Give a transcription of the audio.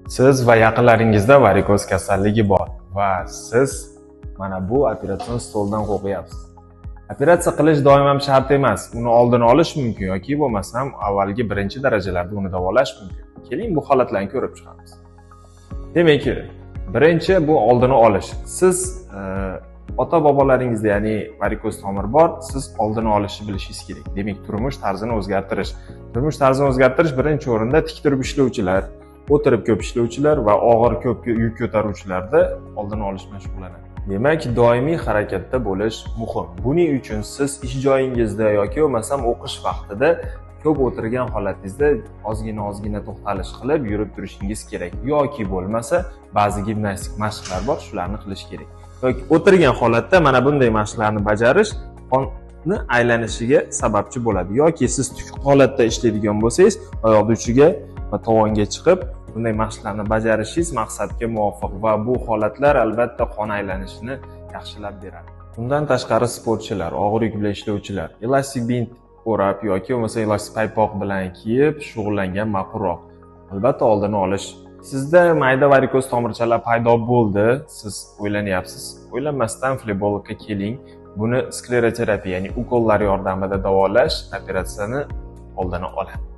Siz va yaqinlaringizda varikoz kasalligi bor va siz mana bu operatsion stoldan qo'rqyapsiz. Operatsiya qilish doim ham shart emas. Uni oldini olish mumkin yoki bo'lmasam avvalgi birinchi darajalarda uni davolash mumkin. Keling, bu holatlarni ko'rib chiqamiz. Demak, birinchi bu oldini olish. Siz ota-bobolaringizda, ya'ni varikoz tomir bor, siz oldini olishni bilishingiz kerak. Demak, turmush tarzini o'zgartirish. Turmush tarzini o'zgartirish birinchi o'rinda tik turib ishlovchilar, o'tirib ko'p ishlovchilar va og'ir ko'p yuk ko'taruvchilarda oldini olish bilan shug'ullanadi. Demak, doimiy harakatda bo'lish muhim. Buning uchun siz ish joyingizda yoki bo'lmasam o'qish vaqtida ko'p o'tirgan holatingizda ozgina-ozgina to'xtalish qilib yurib turishingiz kerak yoki bo'lmasa ba'zi gimnastik mashqlar bor, shularni qilish kerak. Yoki o'tirgan holatda mana bunday mashqlarni bajarish qonni aylanishiga sababchi bo'ladi. Yoki siz tik holatda ishlaydigan bo'lsangiz, oyoq uchiga va tovonga chiqib bunday mashqlarni bajarishingiz maqsadga muvofiq va bu holatlar albatta qon aylanishini yaxshilab beradi. Bundan tashqari sportchilar, og'ir yuk bilan ishlovchilar elastik bint o'rab yoki bo'lmasa elastik paypoq bilan kiyib shug'ullangan ma'qulroq. Albatta oldini olish. Sizda mayda varikoz tomirchalar paydo bo'ldi, siz o'ylanyapsiz. O'ylanmasdan flebologga keling. Buni skleroterapiya, ya'ni ukollar yordamida davolash operatsiyani oldini oladi.